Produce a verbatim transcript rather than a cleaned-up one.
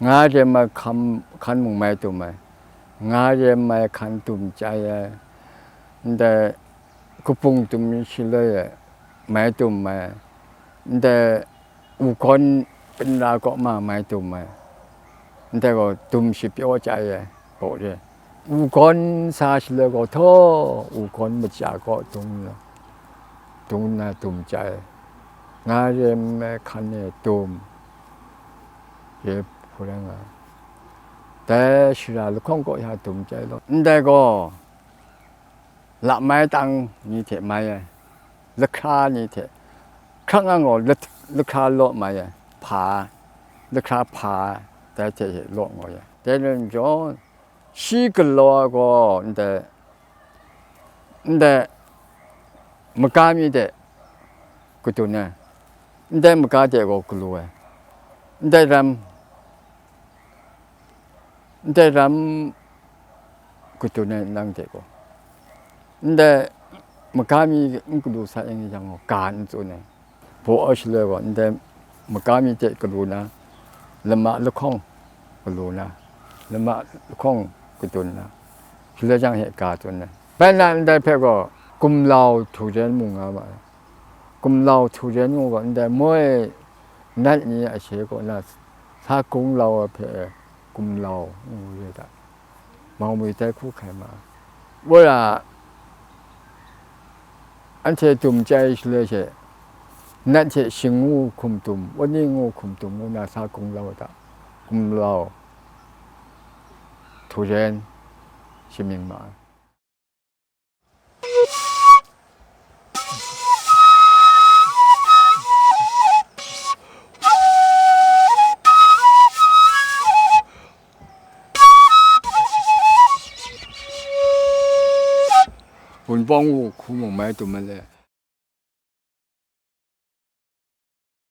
Nga rem ai hkan mung mai tum ai, nga rem ai hkan tum chyai ai, ndai kapung tum shaloi e mai tum ai, ndai u gawn pinra kaw ma mai tum ai, ndai gaw tum shapyaw chyai ai gaw re. U gawn sa shaloi gaw htaw, u gawn maja kaw dung, dung nna tum chyai, nga rem ai hkan e tum, re hpung rai nga ai. Dai shara lahkawng kaw sha tum chyai law, ndai gaw lamai tang ni hte mai ai, lahkra ni hte, hkrang ang gaw lah-, lahkra law mai ai, hpa, lahkra hpa, dai hte e law ngaw ai. Dai len jaw, shi galaw ai gaw ndai, ndai maga mi de kadun ai, ndai maga de gaw galu ai, ndai ram, ndai ram kadun ai nang de gaw, ndai maga mi n galu sa yang, yang gaw ga n tsun ai. Baw ai shaloi gaw, ndai maga mi hte galu na, lama lahkawng galu na, lama lahkawng kadun na, shaloi jang he ga tsun na. Bai na ndai hpe gaw, gumlau htu jen mung nga ma ai. Gumlau htu jen mung gaw, ndai moi nat ni a she kaw na, sa gunglau ai hpe gumlau ngu re da. Mau mi tai hku hkai ma ai. Wora, anhte tum chyai shaloi she, nat hte shing ngu hkum tum, wani ngu hkum tum ngu na sa gunglau da, gumlau htu jen shamying ma ai. Wunpawng wu hku mung mai tum ai le,